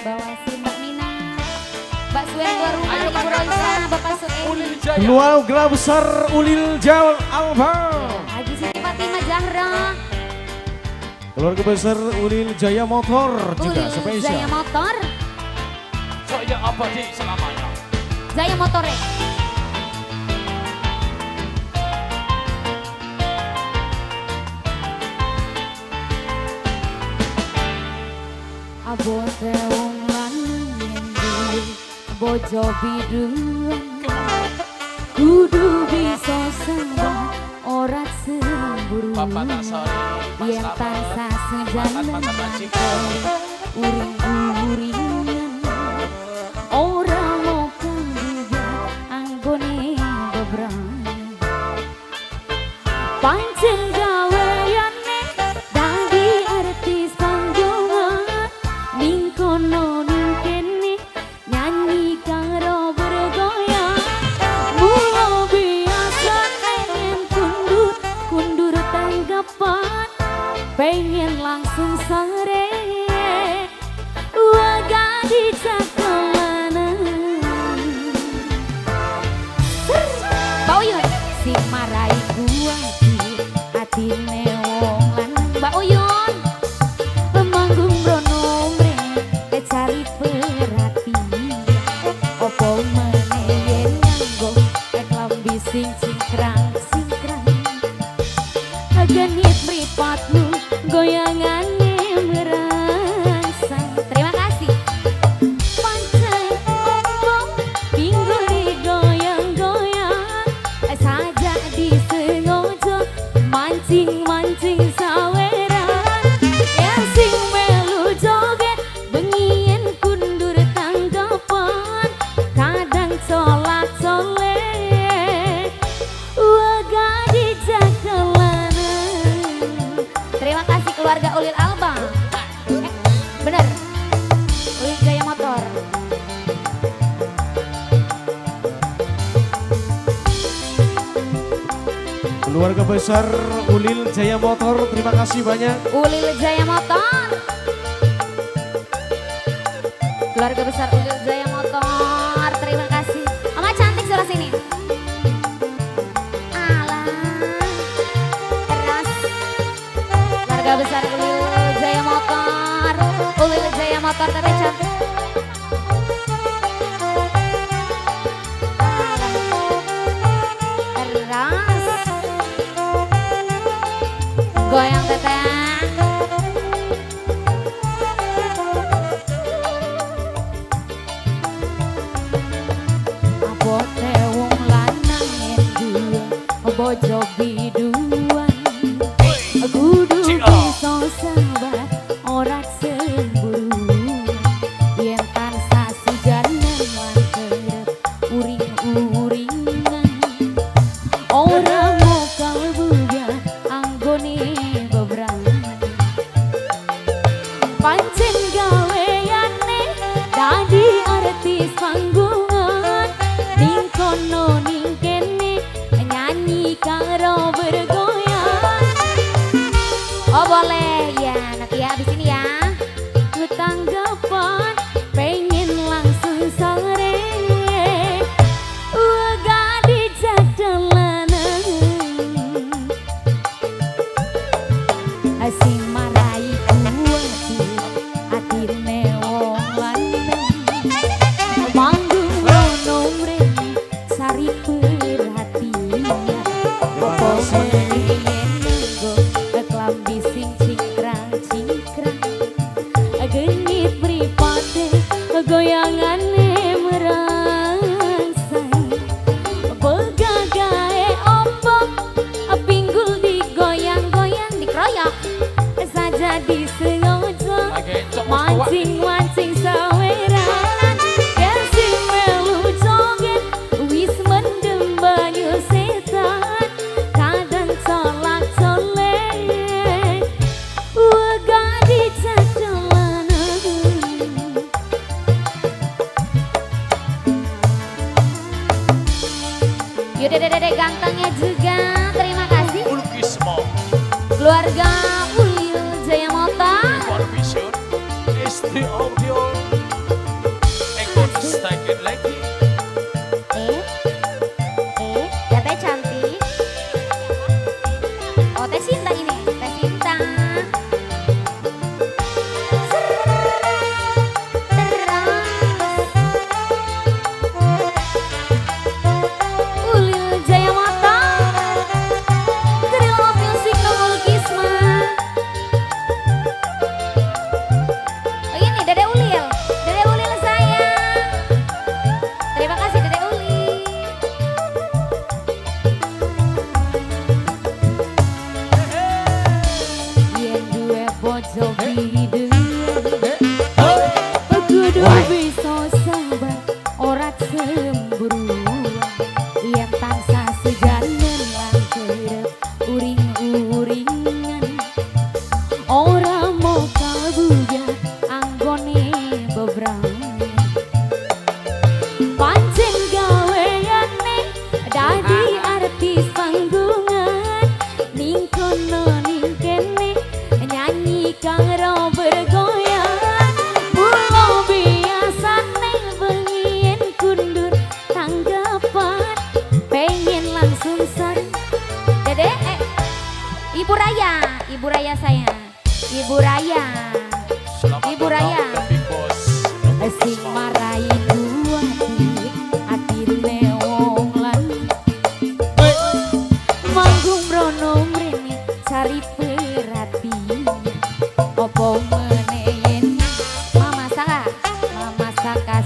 Bawasin Mbak Mina, Mbak Suen keluar rumah, Ibu Roisa, Bapak Sueni. Keluarga besar Ulil Jaya Alba. Haji Siti Fatimah Zahra. Keluarga besar Ulil Jaya Motor juga Ulil spesial. Jaya Motor. Jaya abadi selamanya. Jaya Motore. Abote wong lanang yen duwe bojo biduan kudu bisa sabar ora cemburu. Bapak Tasori, yen tansah sejalan uring-uringan ora mokang anggone bebrang pancen gaweane dadi artis panggungan ning kono ning kene nyanyi karo bergoyang mula biasa pengen kundur kundur tanggapan pengen langsung sare waga dicakelanan. Mbak Uyun sing marai kuati atine wong lanang. Mbak Uyun manggung rono mrene cari perhatian opo meneh yen nganggo klambi sing cingkrang cingkrang genit mripatmu goyangane merangsang. Terima kasih. Pancen opo pinggul digoyang-goyang saja disengaja mancing-mancing saweran yang sing melu joget bengi yen kundur tanggapan kadang colak-colek waga dijakelanan. Terima kasih keluarga Ulil Alba. Bener, Ulil Jaya Motor. Keluarga besar Ulil Jaya Motor, terima kasih banyak. Ulil Jaya Motor. Keluarga besar Ulil Jaya Motor, terima kasih. Mama cantik sebelah sini. Alah, keras. Keluarga besar Ulil Jaya Motor, Ulil Jaya Motor teteh cantik. Keras. Goyang teteh. Abote wong lanang yen duwe bojo biduan kudu bisa sabar ora cemburu yen tansah sujanan lan kerep uring-uringan ora mokal buya anggone bebrangan pancen gaweane dadi artis panggungan ning kono ning kene nyanyi karo bergoyang. Oh boleh ya nanti ya abis ini ya tanggapan pengen langsung sore waga dijadalanan sing marai kuati atine wong lanang manggung rono mrene sari perhatian opo meneh yen nganggo klambi sing cingkrang cingkrang genit mripate goyangane merangsang begagae opo pinggul digoyang-goyang dikeroyok saja disengaja mancing-mancing saweran yen sing melu joget wis mendem banyu setan kadang colak-colek waga dicacelanan. Yaudah dede gantengnya juga, terima kasih. Ulkismo. Keluarga Ulil Jaya Motor. Vision, SD Audio. Sing marai kuatir atine wong lanang. Manggung rono mrene cari perhatian. Opo meneh yen Mama Saka, Mama Saka.